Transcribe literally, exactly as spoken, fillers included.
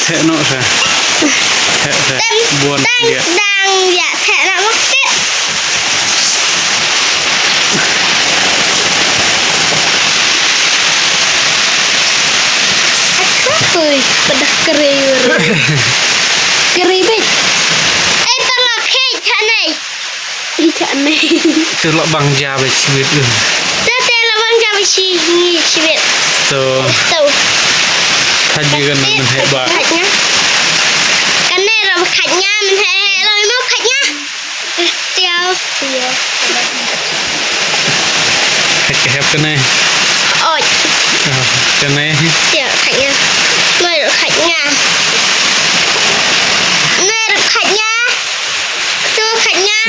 Heh noh sa. Heh sa. Buan dia. Dang ya heh na mak te. Hui, pada kere. Kere bit. Eh, tala khe chanai. Ih, chak ne. Tu lah bang ja ba chibit tu. Tu te lah bang ja ba chi ngi chibit. Tu. Tu. Thaji kan nang heh ba. Khat nya. Kan ne ra khat nya min heh heh lo mo khat nya. Tiaw. Tiaw. Heh ke heh kane. Oi. Ah, kane. Tiaw khat nya. Mai ra khat nya. Mai ra khat nya. Tu khat nya.